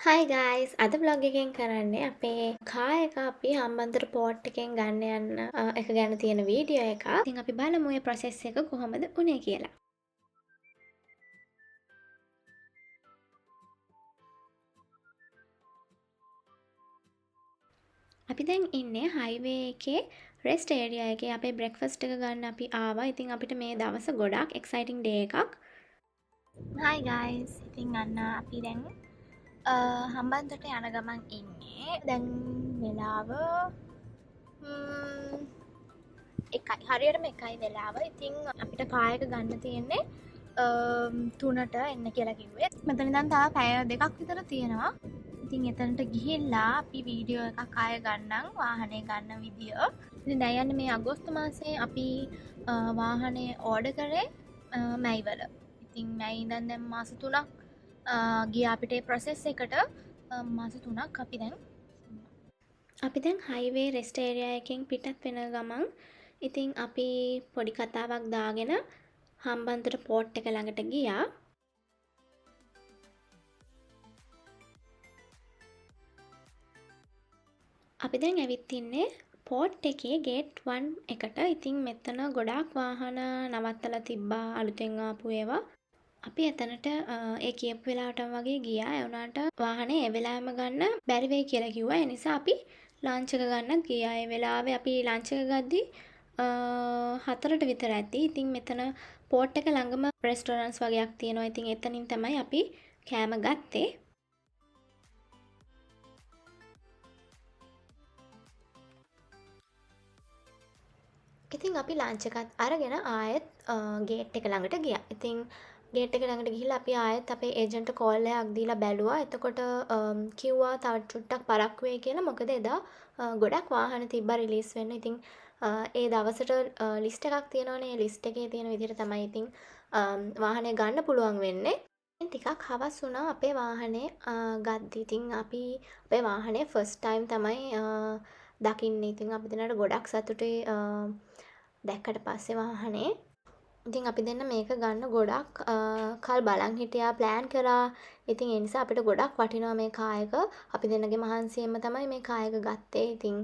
Hi guys, අද vlog එකෙන් කරන්නේ අපේ කාර් එක අපි හම්බන්තොට පෝට් එකෙන් ගන්න යන්න එක ගැන තියෙන වීඩියෝ එකක්. ඉතින් අපි බලමු මේ ප්‍රොසෙස් එක කොහොමද උනේ කියලා. අපි දැන් ඉන්නේ හයිවේ එකේ රෙස්ට් ඒරියා එකේ. අපේ බ්‍රෙක්ෆාස්ට් එක ගන්න අපි ආවා. ඉතින් අපිට මේ දවස ගොඩාක් එක්සයිටිං ඩේ එකක්. Hi guys, ඉතින් අන්න අපි දැන් හම්බන්තොට යන ගමන් ඉන්නේ. දැන් වෙලාව එකයි, හරියටම එකයි වෙලාව. ඉතින් අපිට කාර් එක ගන්න තියෙන්නේ 3ට එන්න කියලා කිව්වේ. මෙතන ඉඳන් තව පැය දෙකක් විතර තියෙනවා. ඉතින් එතනට ගිහිල්ලා අපි වීඩියෝ එකක් ආයෙ ගන්නම් වාහනේ ගන්න විදිය. ඉතින් දැන් යන්නේ මේ අගෝස්තු මාසේ අපි වාහනේ ඕඩර් කරේ මැයි වල. ඉතින් මැයි ඉඳන් දැන් මාස 3ක් ගියා අපිට ඒ ප්‍රොසෙස් එකට. මාස 3ක් අපි දැන් අපි දැන් හයිවේ රෙස්ට් ඒරියා එකෙන් පිටත් වෙන ගමන් ඉතින් අපි පොඩි කතාවක් දාගෙන හම්බන්තොට පෝට් එක ළඟට ගියා. අපි දැන් ඇවිත් ඉන්නේ පෝට් එකේ ගේට් 1 එකට. ඉතින් මෙතන ගොඩාක් වාහන නවත්තලා තිබ්බා අලුතෙන් ආපු ඒවා. අපි එතනට ඒ කියපු වෙලාවටම වගේ ගියා. ඒ වුණාට වාහනේ ඒ වෙලාවෙම ගන්න බැරි වෙයි කියලා කිව්වා. ඒ නිසා අපි ලන්ච් එක ගන්නත් ගියා. ඒ වෙලාවේ අපි ලන්ච් එක ගද්දි 4ට විතර ඇති. ඉතින් මෙතන පෝට් එක ළඟම රෙස්ටෝරන්ට්ස් වගේක් තියෙනවා. ඉතින් එතනින් තමයි අපි කෑම ගත්තේ. ඉතින් අපි ලන්ච් එකත් අරගෙන ආයෙත් ගේට් එක ළඟට ගියා. ඉතින් ගේට් එක ළඟට ගිහිල්ලා අපි ආයෙත් අපේ ඒජන්ට් කෝල් එකක් දීලා බැලුවා. එතකොට කිව්වා තව චුට්ටක් පරක්කු වෙයි කියලා. මොකද එදා ගොඩක් වාහන තිබ්බා රිලීස් වෙන්න. ඉතින් ඒ දවසට ලිස්ට් එකක් තියෙනවනේ. ඒ ලිස්ට් එකේ තියෙන විදිහට තමයි ඉතින් වාහනේ ගන්න පුළුවන් වෙන්නේ. ඉතින් ටිකක් හවස් වුණා අපේ වාහනේ ගද්දි. ඉතින් අපි අපේ වාහනේ ෆස්ට් ටයිම් තමයි දකින්නේ. ඉතින් අපි දෙන්නට ගොඩක් සතුටුයි දැක්කට පස්සේ වාහනේ. ඉතින් අපි දෙන්න මේක ගන්න ගොඩක් කල් බලන් හිටියා, ප්ලෑන් කරා. ඉතින් ඒ නිසා අපිට ගොඩක් වටිනවා මේ කාර් එක. අපි දෙන්නගේ මහන්සියෙන්ම තමයි මේ කාර් එක ගත්තේ. ඉතින්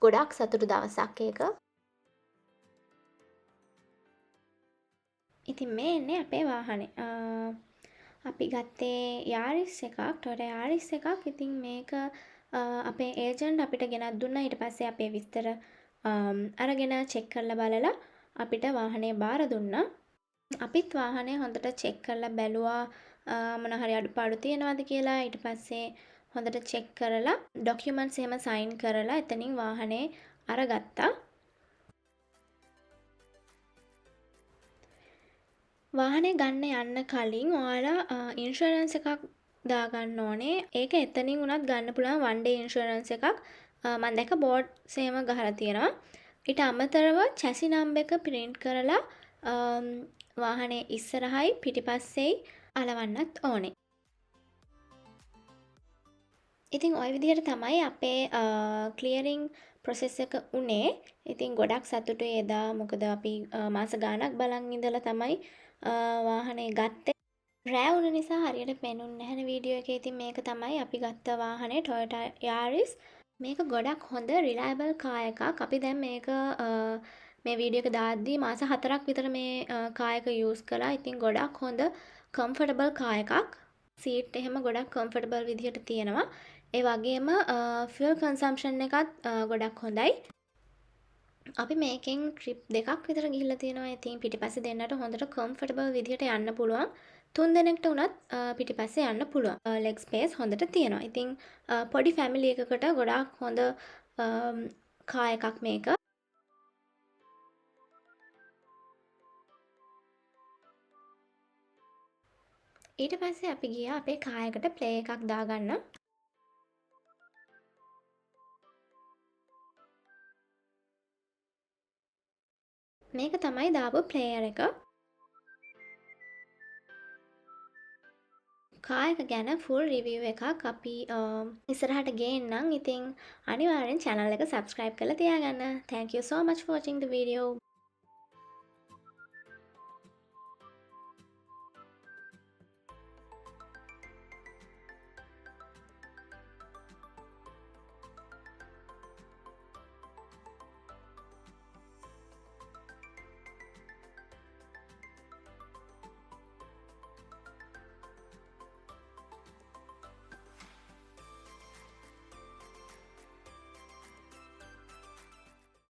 ගොඩක් සතුටු දවසක් ඒක. ඉතින් මේ එන්නේ අපේ වාහනේ. අපි ගත්තේ යාරිස් එකක්, ටොයෝටා යාරිස් එකක්. ඉතින් මේක අපේ ඒජන්ට් අපිට ගෙනත් දුන්නා. ඊට පස්සේ අපේ විස්තර අරගෙන චෙක් කරලා බලලා අපිට වාහනේ බාර දුන්නා. අපිත් වාහනේ හොඳට චෙක් කරලා බැලුවා මොන හරි අඩුපාඩු තියෙනවද කියලා. ඊට පස්සේ හොඳට චෙක් කරලා ඩොකියුමන්ට්ස් එහෙම සයින් කරලා එතනින් වාහනේ අරගත්තා. වාහනේ ගන්න යන්න කලින් ඔයාලා ඉන්ෂුරන්ස් එකක් දාගන්න ඕනේ. ඒක එතනින් වුණත් ගන්න පුළුවන් වන් ඩේ ඉන්ෂුරන්ස් එකක්. මං දැක්ක බෝඩ්ස් එහෙම ගහලා තියෙනවා. ඊට අමතරව චැසි නම්බර් එක ප්‍රින්ට් කරලා වාහනේ ඉස්සරහයි පිටිපස්සෙයි අලවන්නත් ඕනේ. ඉතින් ඔය විදිහට තමයි අපේ ක්ලියරින් ප්‍රොසෙස් එක උනේ. ඉතින් ගොඩක් සතුටුයි එදා. මොකද අපි මාස ගාණක් බලන් ඉඳලා තමයි වාහනේ ගත්තේ. රෑ වුණ නිසා හරියට පෙනුන්නේ නැහැනේ වීඩියෝ එකේ. ඉතින් මේක තමයි අපි ගත්ත වාහනේ ටොයෝටා යාරිස්. මේක ගොඩක් හොඳ රිලයබල් කාර් එකක්. අපි දැන් මේ වීඩියෝ එක දාද්දී මාස 4ක් විතර මේ කාර් එක යූස් කළා. ඉතින් ගොඩක් හොඳ කම්ෆර්ටබල් කාර් එකක්. සීට් එහෙම ගොඩක් කම්ෆර්ටබල් විදිහට තියෙනවා. ඒ වගේම ෆියුල් කන්සම්ප්ෂන් එකත් ගොඩක් හොඳයි. අපි මේකෙන් ට්‍රිප් දෙකක් විතර ගිහිල්ලා තියෙනවා. ඉතින් පිටිපස්සේ දෙන්නට හොඳට කම්ෆර්ටබල් විදිහට යන්න පුළුවන්. 3 දෙනෙක්ට වුණත් පිටිපස්සේ යන්න පුළුවන්. ලෙග් ස්පේස් හොඳට තියෙනවා. ඉතින් පොඩි ෆැමිලි එකකට ගොඩාක් හොඳ කාර් එකක් මේක. ඊට පස්සේ අපි ගියා අපේ කාර් එකට ප්ලේ එකක් දාගන්න. මේක තමයි දාපු ප්ලේයර් එක. කාර් එක ගැන ෆුල් රිවිව් එකක් අපි ඉස්සරහට ගේන්නම්. ඉතින් අනිවාර්යෙන් channel එක subscribe කරලා තියාගන්න. Thank you so much for watching the video.